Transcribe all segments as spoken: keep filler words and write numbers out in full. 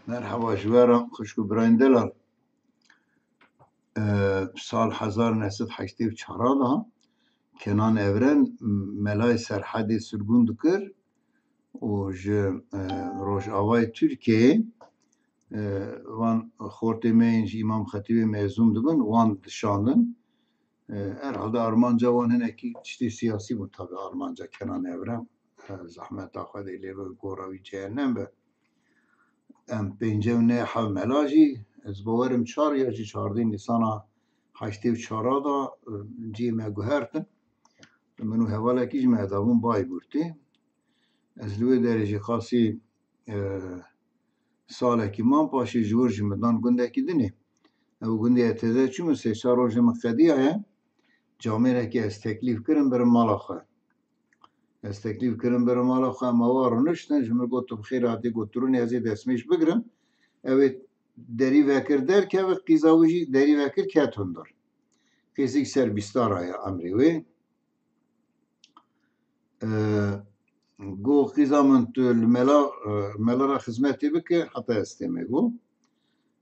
Merhaba ji we re, xwişk û birayên delal. Ee, sal hezar neh sed heştê û çar de Kenan Evren melayê Serhedê sirgûn dikir û ji, e, rojavayê Tirkiyeyê, e, van xortê me yên ji Îmam Xetîbê mezûn dibin, wan dişandin. E, herhalde armanca wan hinekî tiştê siyasî bû, tabi armanca Kenan Evren. E, zehmeta Xwedê lê be, gora wî cehennem be. Em pênce û neh hev mela jî, ez bawerim çar ya jî çardeh Nîsana heştê û çar de, e, cihê me guhertin. Min û hevalekî ji me dabûn Bayburtê. Ez li wê derê jî qasî, e, salekî mam, paşê ji wir jî min dan gundekî dinê. Ew gundê ez teze çûm, sê çar rojê min qediyaye. Camêrekê ez teklîf kirim birim mala xwe. Ez teklîf kirim birim mala xwe, em awa rûniştin, ji min got, "Tu bi xêr hatî," got, "Tu rûnê ez ê destmêj bigirim." Ew ê derî vekir derkeve, qîza wî jî derî vekir ket hundir. Qîzîk ser bîsta re ye emrê wê. E, Got, "Qîza min, tu li mela, e, mela re xizmetê bike, heta ez têmê," got.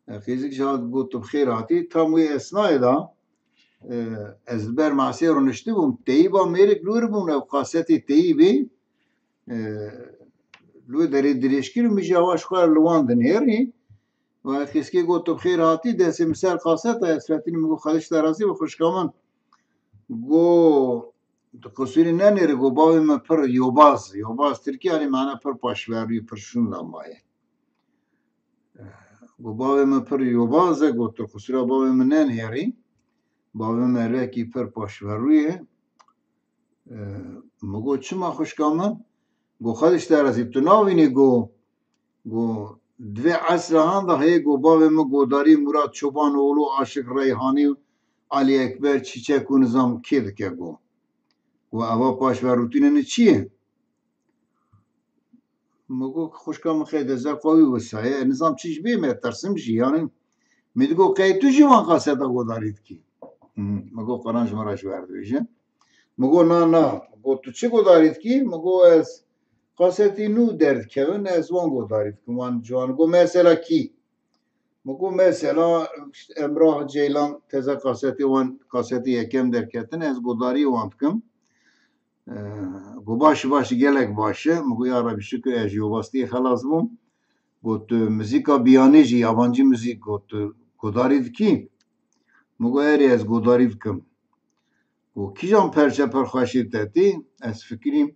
E, qîzik jî hat got, "Tu bi xêr hatî." Tam wê esnayê de, e, ez li ber masê rûniştibûm. Teyîba mêrik li wir bûn, ew kasetê teyîbê, e, li wê derê dirêj kir û min jî awa ji xwe li wan dinêrî. Ve qîzikê got, "Tu bi xêr hatî, destê min ser kaseta." Ez fetinî min got, "Xwedê ji te razî be xwişka min." Got, "Tu qisûrî nenêrî," got, "bavê min pir yobaz, yobaz tirkî, yanî mana pir paşverû, pir şûnda maye." Got, "Bavê min pir yobaz e," got, "tu qisûra bavê min nenêrî. Bavê min merivekî pir paşverû ye." E, Min got, "Çima xwişka min?" Got, "Xwedê ji te razî, tu navînî?" Got, Got, "Di vê esra han de heye," got, "bavê min godarî Murat Çobanoğlu, Aşık Reyhani û Ali Ekber Çiçek û nizam kê dike," got. Got, "Eva paşverûtînê ne çi ye?" Min got, "Xwişka min xêde zer xwe wî wisa ye. Nizam çi ji bê me tersim jî, yanî." Min digot, "Qey tu jî wan kaseta godarî dikî?" Hmm, Min got, "Quran ji min re ji wer dibêje." Min got, "Na, na." Got, "Tu çi godarî dikî?" Min got, "Ez kasetî nû derdikevin, ez wan godarî dikim, wan ciwan." Got, "Mesela kî?" Min got, "Mesela, işte, Emrah Ceylan teze kasetê wan, kasetê yekem derketin, ez godarî wan dikim." E, Got, "Baş e, baş e, gelek baş e." Min got, "Ya Rebî şikir, ez ji yobastiyê xelas bûm." Got, "Tu muzîka biyanî jî, yabancî muzîk," got, "tu godarî dikî?" Min got, "Erê, ez godarî dikim." Got, "Kîjan perçe pir xweş ê te tê?" Ez fikirîm,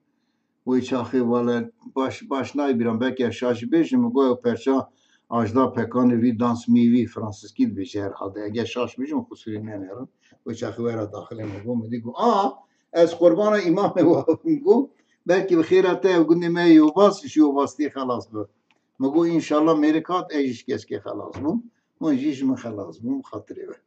wê çaxê wele baş, baş nayê bîran, belkî ez şaş bêjim, min got, "Ew perça Ajda Pekanê vî Dans mîvî, fransizkî dibêje herhalde. Eger şaş bêjim, qisûrî nenêrin." Wê çaxê were daxilê min got, min dî got, "A, ez qurbana îmamê we bim," got, "belkî bi xêra te ev gundê me yobaz, ji yobastiyê xelas bi." Min got, "Înşallah mêrik hat, ez jî ji keskê xelas bûm. Hûn jî ji min xelas bûn, xatirê we."